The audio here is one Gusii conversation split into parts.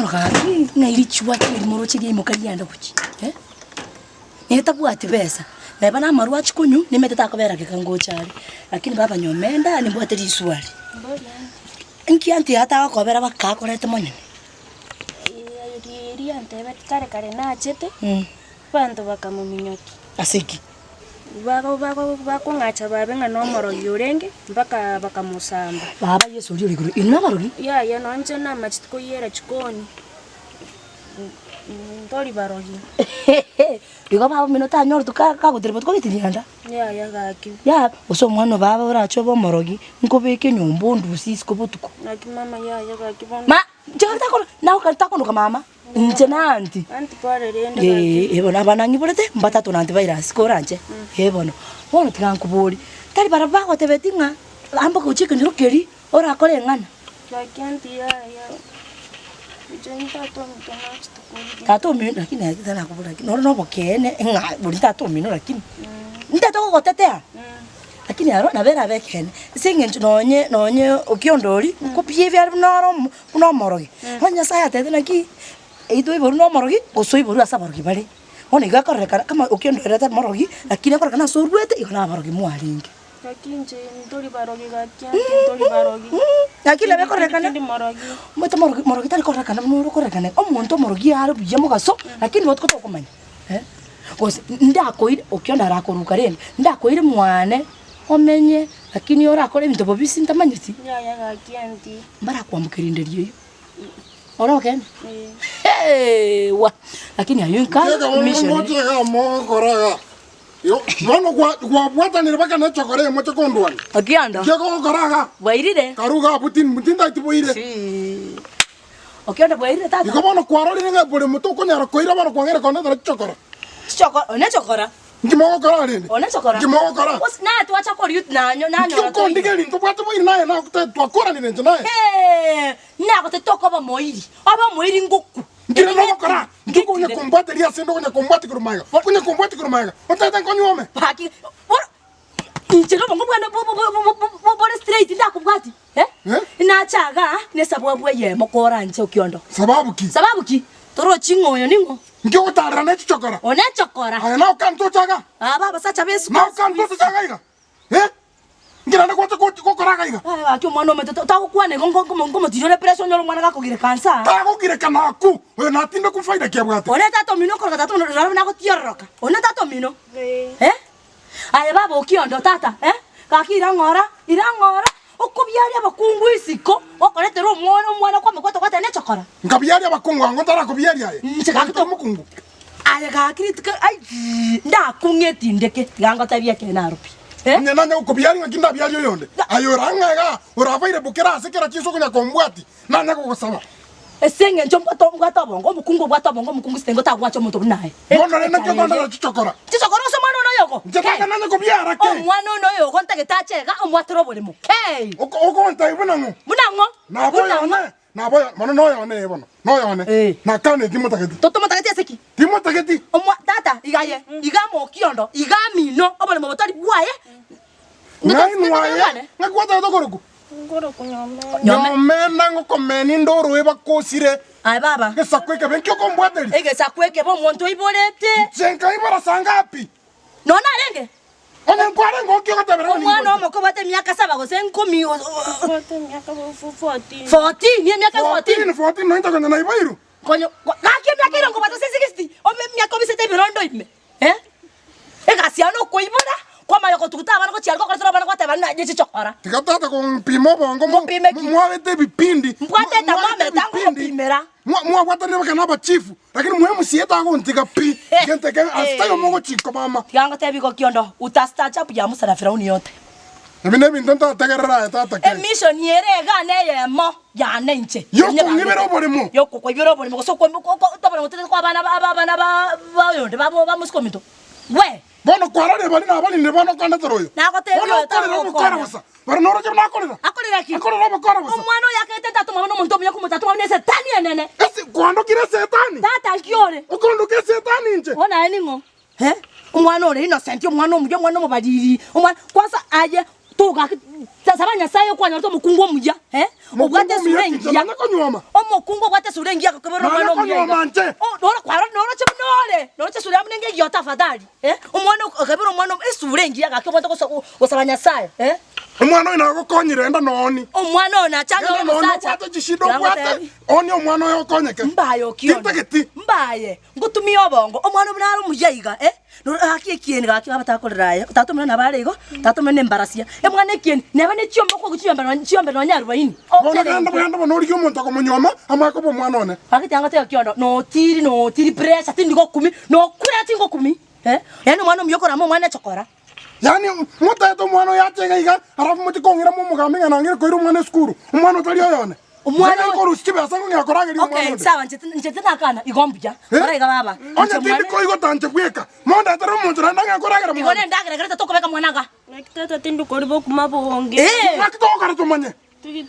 Bono gaki ng'ai richuacha eri moroche riaimoka riaenda gochia eh? Nere tabwati besa, neba na amarwa achia konywa, nimanyete takobera geka ngocha are, lakini baba nyomenda nimbwate riswali. Inki aunty iga atagokobera baka akorete monyene? Riria antebetie kare kare nachete, abanto bakamominyokia. Ase ki? Bago bago bakong'acha babe ng'a nomorogi orenge, mpaka bakamosamba. Baba Yeso oria ore igoro, inwe nabarogi? Yaya, nonye inche namachete koiyera chikoni, ntori barogi. Igo baba omino tanyoreti ka- kagoteria botuko getirianda? Yaya gaki. Yaya, gose omwana o baba orache obe omorogi, nkobeke enyomba ondusie isiko botuko. Naki mama yaya gaki bono. Ma, inche gaki takoro nagoka takondoka mama, inche na aunty. Aunty pore rende gaki. Eeh, eh bono abana ng'iborete, mbatato na aunty Virus, koranche, eh bono. Bono tiga nkoborie, tari barabwo bagotebetie ng'a amba gochia ekenyoro keria, orakore eng'ana? Gaki aunty yaya, inche tata ominto nachete korigia. Tata omino lakini aye tari lakini noro na obokeene ng'a boria tata omino lakini, ntagete gogotetea. Lakini aro nabo erabe ekeene, ase eng'encho nonye nonye okionda oria, nkobuya ebiare buna ore omo buna omorogi, bono Nyasaye atebete naki, either oiborwe na omorogi, gose oiborwe ase abarogi bare. Bono igo ekororekana kama okionda oria tari morogi, lakini ekororekana ase oruete igo na abarogi mwarenge. Gaki inche ntori barogi gaki aunty ntori barogi. Lakini nabo ekororekana, Tindi morogi. omanyete morogi morogi tari kororekana buna ore okororekana, omonto omorogi are buya mogaso, lakini botuko tokomanya eh. Gose ndakoire okio ndarakoruka rende, ndakoire mwane omenye lakini orakore ebinto bobisi ntamanyeti. Yaya gaki aunty. Mbarakwambokeria enderia eyio, ore okende? Eh. Heewa! Lakini ayio inka mission. Yo, bono gwa- gwabwatanire mpaka nechokora emoche kondwania. Okiondo, Nki ogokora iga? bwairire? Karu iga abwo tin- tintageti boire. Sii. Okiondo bwairire tata? Igo bono kwarorire ng'a bore moto okonyara koira bono kwang'eire kondetera chichokora. Chichokora, one chokora. Nki mogokora rende? One chokora. Nki mogokora? Gose naye twacha koria nanyo Nki nanyora toiyo. okondigeria ntobwate boire naye nagote twakoranire inche naye. Hee, nagoteti tokoba moiri, obe omoiri ngoku. Nkere nogokora, nki okonya kombwateria ase 'nde okonya kombwatia korwa magega, okonya kombwatia korwa magega, otagete nkonyuome? Gaki, bono inche nobongo bwane bo- bo- bo- bo- bo- bo- bore straight ndakobwati eh? Eh? Nacha igaa nesababu eyemo koranche okiondo. Sababu ki? Sababu ki? Torochi ng'a oyo ning'o? Nki ogotarera ne chichokora? One chokora. Aye nao kantoche iga? Aba abasacha b'esukuru. Nao kantoche iga iga? Eh? Nki naende gwacha gochi gokora iga iga? Aye gaki omwana omete to- tagokwana igo nko- nkomo- nkomotiria ore pressure onyore omwana gakogireka nsa. Tagogireka naku, oyo natinde ku faida ki abwate? One tata omino okoroka tata omino rora buna agotiororoka. One tata omino. Eh? Aye baba okiondo tata eh? Gaki ira ng'ora, ira ng'ora, okobiaria abakungu isiko, okoretera omwana omwana kwamokwa togwatera nechokora. Nkabiaria abakungu ango ntarakobiaria aye? Inche gaki to- Omokungu. Aye gaki rituko aii ndakung'e etindeke tiga ngotebie ekeene aro pi. Eh? Onye nanye gokobiaria ng'aki ndabiarie oyonde? Aye orang'e igaa, orabaire kera ase kera chinsa okonya kombwati, nanye gogosaba. Ase eng'encho mbwate mbwate obongo, omokungu obwate obongo, omokungu sitengo tagwacha omonto buna aye. Bono rende nki okondera chichokora? Chichokora ase omwana one oyogo? Inche Kei. tata nanye kobiara ki? Omwana one oyogo ntagete ache iga omwatere oboremo. Kei. Oko- Ogontebia buna ng'o? Buna ng'o? Nabo Buna ng'o? oyone, nabo oyo, bono noyone ee bono, noyone. Eh. Nakaneti timotageti. Totomotageti ase ki? Timotageti. Omwa tata iga aye, iga amokiondo, iga amino, oboremo botari bwaye. Ng'ai nwaye, ng'aki gwatagete okorokwa? Nkorokwa Nyomenda. Nyome. Nyomenda ngokomenia inde oroe bakosire. Aye baba. Egesaku ekebe nki okombwateria? Egesaku ekebe omonto oiborete. Inche nkaibora saa ngapi? Nonya narenge. Onye nkwarenge oki ogotebera ng'a Omwana nigo omoke obwate emiaka saba gose nkomi o- o- Obwate emiaka bo- fo- 14. 14, emiaka 14. 14, 14 noinche konya naiboirwe. Konyo gaki emiaka erongo obwate ase 60, ome emiaka obisete ebirondo ime, eh? Egasi yao nokoibora, kwamanya gotuguta abana gochia aria gokoretera abana gwateba ng'a naye chichokora. Tiga tata gompima obongo mo- Ngopime ki? mwabete ebipindi Mbwate mwa- etamaa mwabete emerete ebipindi. ngogopimera. Mwa- mwabwatanire baka na abachifu lakini mwe MCA tagontiga pi gento eke asitayo mogochiko mama Tiga ngotebie igo kiondo, utastaajabu ya Musa na Firauni yote. Ebi nebinto ntategerere aye tata kei. Emission ere iga neyemo yane inche. Yokong'ibera oboremo. Yokokoibera oboremo gose okwo oboremo totari koa abana ba abana ba ba oyonde babo ba mosike ominto. We! Bono kwarorire baria nabarinire bono okondetera oyo. Nagotebia Bono oyo okorera obokora tagokonya. bosa. Baria noroche buna akorera. Akorera ki? Akorera obokora bosa. Omwana oyo akaete tata omwabo nomonto omuya komocha tata omwabo ne esetani enene. Ase kwandokire esetani. Tata nki ore? Okondoka esetani inche. Bono aye ning'o? Eh? Omwana ore innocent, omwana omuya, omwana omobariri, omwana kwanza aye. Togaki saba Nyasaye okwanyorete omokungu omuya, eh, obwate Mokungu esura omuya ki? engiya. Nanye konyuoma. Omokungu obwate esura engiya agakobera Nanye omwana omuya iga. konyuoma nche. Oh, noro kwaro noroche buna ore, noroche esura yabo nenge egiya tafadhali, eh, omwana okabera omwana esura engiya gaki obwate gosa gosaba Nyasaye, eh. Omwana oyo nagokonyire enda nooni. Omwana oyo nache anyore Enda nooni omosacha. obwate chishida obwate, Tiga oni omwana oyo okonyeke. Mbaye okiondo. Tintageti. Mbaye. Ngotumia obongo, omwana buna are omuya iga, eh, noro gaki ekieni gaki baba takorera aye, tata omino nabo are igo, tata omino nembarasia, emwana ekieni, neba ne chiombe okogwa chiombe nonye chiombe nonye arubaini, Bono otere genda intwe. genda bono origie omonto okomonyuoma amanye koba omwana one. Gaki tiga ngotebie okiondo, notiri notiri pressure tindi gokumi, nokure tingokumi, eh, yaani omwana omuya okorama omwana echokora. Yaani motaete omwana oyo ache iga iga, alafu moche kong'ira momogambe ng'a nang'ire koira omwana esukuru, omwana otari oyone. Omwana Inche oyo- nkorusia chibesa ngong'ea korageria omwana Okay, onde. sawa inche inche tinakana, igo mbuya, Eh? kora iga baba, Onye inche tindi mwane- koigota inche bweka, mondetere omonto naende ang'e koragera igo mwane. nendagera ekero tokobeka mwana iga. Naki tata tindi kori bokima bonge. Eh! Naki togokora tomanye?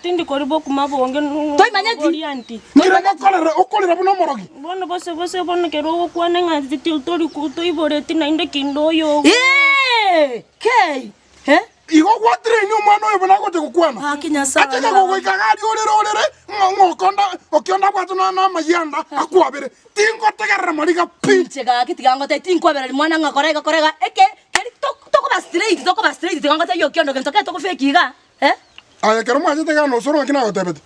Tindi kori bokima bonge Toimanyeti? boria nti. Nkere ngokorera okorera buna omorogi. Bono bose bose bono ekero ogokwana ng'a tori toiboreti naende kende oyo. Ee! Kei! Eh? Igo gwatraini omwana oyo buna agocha gokwana. Gaki Nyasae Achake gogoika iga aria orere orere ng'a ng'okonda okionda abwate nonya na amayianda akwabere. Tingotegerera mariga pi. Inche gaki tiga ngotebie tinkwabereri mwana ng'a kora iga kora iga eke keri tok tokoba straight tokoba straight tiga ngotebie okiondo gento kere togofeki igaa eh. Aye ekero mwachete iga nosoro ng'aki nagotebeti?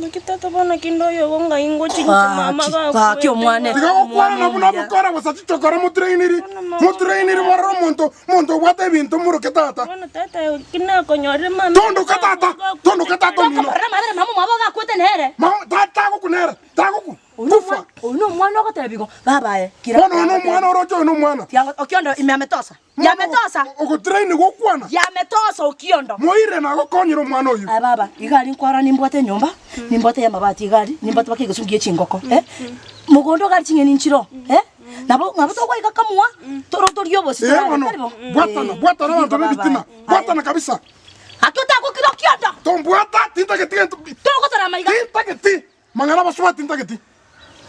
Naki tata bono kinde oyogo ng'ai ngochi inche mama Gaki, gakwete gaki omwane. Tiga gokwana na buna obokora bosa chichokora motrainiri, motrainiri morore omonto, omonto obwate ebinto moroke tata. Bono tata ki nakonyorire mama Tondoka tata, tondoka tata omino. Tokoborera amabere mama omwabo gakwete nere. Ma tata tagoku nere, tagoku, kufa. Oyo nomwana ogotebia igo, baba aye, kira. Bono oyo nomwana oroche oyo nomwana. Tiga okiondo ime ametosa. Yametosa. Ogotraini gokwana. Yametosa okiondo. Moire nagokonyire omwana oyio. Aye baba, iga aria nkwara nimbwate enyomba, nimbwate ey'amabati iga aria, nimbwate mpaka egesungu gie chingoko, eh, mogondo iga aria ching'eni nchiroo, eh, nabo nabo togoika kamwa, toro torie obosie Ee torare, bono, tari bo? bwatana, bwatana abanto b'ebitina, bwatana kabisa. Gaki otagokire okiondo. Tombwata, tintageti gento pi. Togotora amaiga. Tintageti, mang'ana abasubati tintageti.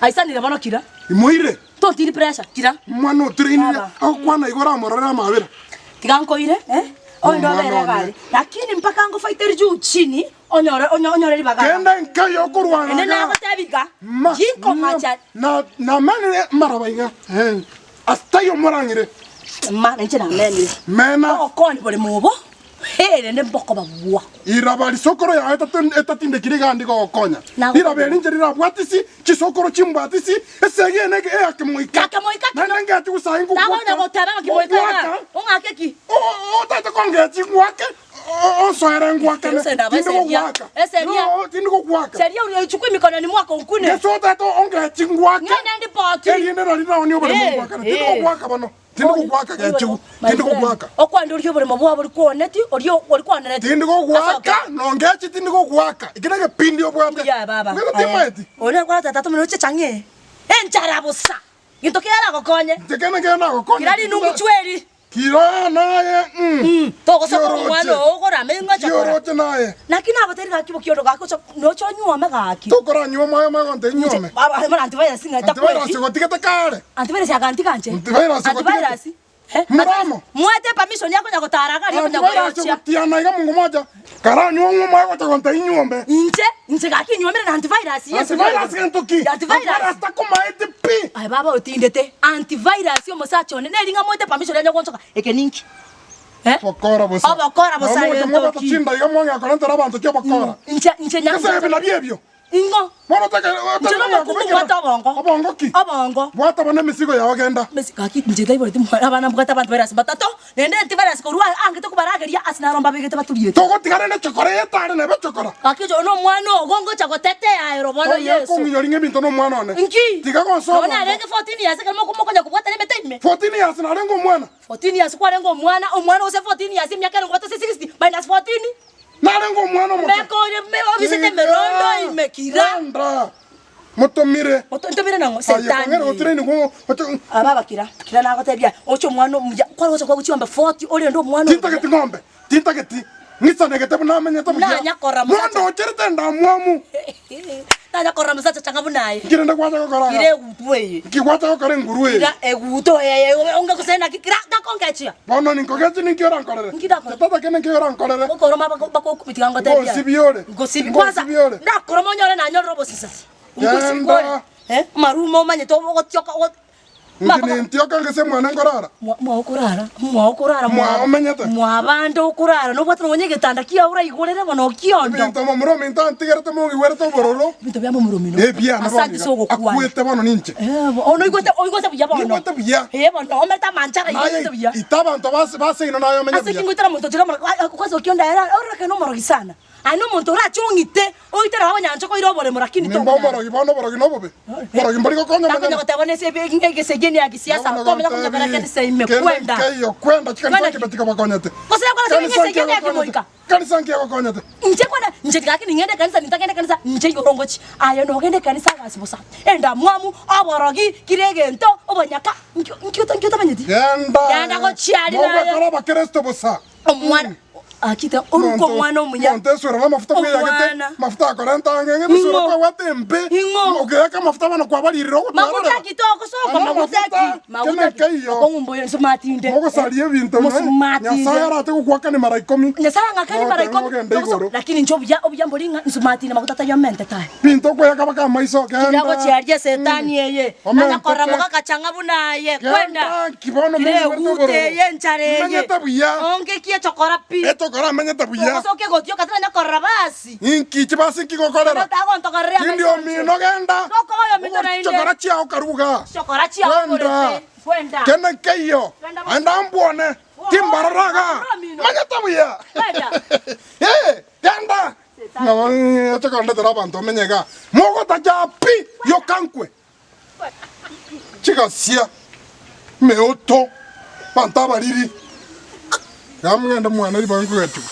Aisanire bono kira. Imoire. Tontiri pressure, kira. Omwana otrainire, Baba. agokwana igo oramorore amabera. Tiga nkoire, eh, onde Omwana obere one. iga aria. Lakini mpaka ngofightere juu chini, onyore onyo onyore ribaga iga. Kende nkeiyo okorwana Ende iga. nagotebi iga, Ma, ginkong'acha. na, namenire maraba iga, eh, ase taiyo morang'ire. Ma, nainche namenire. Mena. Ogokoni boremo obo, eh, rende mbokoba bwako. Riraba risokoro yaye etatindekiri iga ande gogokonya. Nagokonya. Riraba eri inche rirabwatisi, chisokoro chimbwatisi, esegi ene ege eya kemoika. Ya kemoika ki? Naende ngechi gose aye Nagonya ngogwaka. goteba ng'a kimoika iga. Ngogwaka. Ong'ake ki? O- otaete kongechi ngwake, o- onsoere ngwakane. Ese ndaba Tindi eseria. gogwaka. Eseria. No, tindi gogwaka. Seria oichukue mikononi mwako onkune. Gese otaete ongechi ngwake. Ng'ende ndipoti. Erinde nari naonie oboremo Eh, ngwakane. Tindi eh. gogwaka bono. Tindi gogwaka gechigu, tindi gogwaka. Okwande oria oboremo bwabo oria kwooneti, oria oria kwaonereti. Tindi gogwaka, nongechi tindi gogwaka. Eki negepindi obwate. Mbuya baba. Ng'ina timaeti. Oyo nere kwareta tata omino oche chang'e. Enchara bosa. Gento kere aragokonye. Inche kende kere nagokonye. Kira rinungu chweri. Kira naye mm. Togosoka omwana oo ogorame ng'a chokora. Kioroche naye. Naki nagotebi gaki bokiondo gaki ocha nocha onyuome gaki. Tokoranywa omoyo magonto inyuome. Baba bono antivirus ng'a Antivirus takweti. gotigete kare. Antivirus agantiga nche. Antivirus gotigete. Antivirus. Eh? Muramo. Mwete permission yakonya gotara iga aria konya Antivirus koyochia. gotiana iga mungu moja. Karanywa ong'we omoyo gocha gonta inyuome. Inche, inche gaki inyuomire na antivirus Yeso. Antivirus gento ki? Antivirus. Antivirus takomaeti pi. Aye baba otindete antivirus omosacha one neri ng'a mwete permission yanya gonsoka eke ninki? Eh? Obokora bosa. Obokora bosa Nabo mogocha gento mwabata ki? chinda iga mwang'ea korentera abanto ki obokora. Inche inche nya Gese ebi nabio ebio. Ing'o? Bono otake Inche nomokungu mbwate obongo. Obongo ki? Obongo. Bwata bono emesigo yao genda. Mesi gaki inche ntaiboreti mwana abana mbwate abanto bare ase batato, naende antivirus korwa angete kobarageria ase naro mbabegete baturiete. Togotiga rende echokora eye etare nebe echokora. Gaki oyo nomwana ogo ngocha gotetea ero bono Tonyara Yeso. kong'inyori ng'a ebinto nomwana one. Nki? Tiga gonsoa Nonya obongo. narenge 14 years ekero moko mokonya kobwatana emete ime. 14 years narenge omwana. 14 years kwarenge omwana, omwana gose 14 years emiaka erongo ebate ase 60 minus 14. Narenge omwana omoke. Mbeka oria me- obisete emerondo ime kira. Genda. Motomire. Oto- Ntomire nang'o? Aye, kong'era Setani. gotire nigo oche- Ababa kira, kira nagotebia, oche omwana omuya, kware gocha kwago chiombe 40, orende omwana omuya. Tintageti ng'ombe, tintageti, ng'isanegete buna amenyete buya. Nanya korora mosacha. Mondo ocherete endamwamu. Tanya korora mosacha changa buna aye. Nki rende gwacha gokora Kira iga? egutu eye. Nki gwacha gokora enguru eye? Kira egutu eye onge gose naki kira takongechia. Bono ninkogechi ninki orankorere? Nki ndakore? Tata kende nki orankorere? Okoroma bako bakokumitiga ngotebia. Ngosibie ore. Ngosibie kwanza. Ngosibie ore. Ndakoroma onyore nanyorire obosisa. Ngosibie Genda. ore. Eh, amarumo omanyete ogotioka ogo Inki nintioka ngese mwane nkorara? Mwao okorara, mwao okorara, Mwao omenyete? Mwabande okorara, nobwate nonye egetanda kiao oraigorere bono okiondo. Ebinto momura ominto antigerete mong'igwerete obororo. Ebinto bia momura omino. Ebiane bono Asante iga. ase ogokwana. Akwete bono ninche. Eh, bono oigwete oigwete buya bono. Nigwete buya. Eh, bono omete amanchara iga Naye oigwete buya. ita abanto base base ino naye omenye Ase buya. ki ngoitera omonto ochire omoro kwanza okiondo ere ororeke nomorogi sana. Aye nomonto orache ong'ite, oite nabo abanyancha koira oboremo, lakini Nimbe tokonyara. omorogi bono oborogi nobobe? Borogi mbori gokonya Takonya omonyene? goteba nese ebe ng'a egesegi ene ya gisiasa, Bono tomenya konyakora gontebi, ekanisa ime, kende kwenda. nkeiyo, kwenda chikanisa Kwenda nkibe tikobakonyete. Gose yakora ase Kanisa egesegi ene ya nkegokonyete. kimoika. Kanisa nkegokonyete. Inche kwenda, inche tiga lakini ng'ende ekanisa, nintagende ekanisa, inche igoro ngochia. Aye nogende ekanisa agasi bosa. Endamwamu, oborogi, kira egento, obonyaka, nkio nkio nkio otamanyeti. Genda. Genda gochia aria naye. Mogwekora abakristo bosa. Omwana akite oruke omwana omuya. Omonto esura namafuta bweyagete, Omwana. mafuta akorenta ang'e ng'a ebisura Ing'o. kwegwete embe, Ing'o. ogeaka amafuta bono kwabaririre Maguta ogotwarorera. ki togosoka Ana maguta amafuta, ki maguta keme ki keiyo. okong'umba oyo nsumatinde Mogosaria ebinto buna Mosumatinde. Nyasaye arate gokwakani mara ikomi. Nyasaye ang'akani mara Ogoteba ikomi ogende Togosoka. igoro. Lakini inche obuya obuya mbori ng'a nsumatinde maguta taiyo amente tayo. Binto okweyaka baka amaiso, genda. Kira gochiaria esetani eye, Omenteke. nanya korora mogakachang'a buna aye, kwenda. Genda nki bono Kira moigwete eguta obororo. eye, enchara eye. Menyete buya. Onge ki echokora pi. Etokora amenyete buya. Ogosoka egotioka tinanya korora basi. Inki chibasi nki gokorera? Bono tagontokorera Tindi amaiso inche. omino genda. Tokoba oyomino naende. Chokora chiao karuga. Chokora chiao Kwenda. oborete. Kwenda. Kende nkeiyo. Kwenda bosa. Aenda mbwone. Timbarora iga. Omino. Manyete buya. Kwenda. Eh, genda. Ng'a oche kondetera abanto omenye igaa, mogotacha pi yoka nkwe, chigasia, emeoto, abanto abariri, iga mogende mwane ribaga nkogechigwa.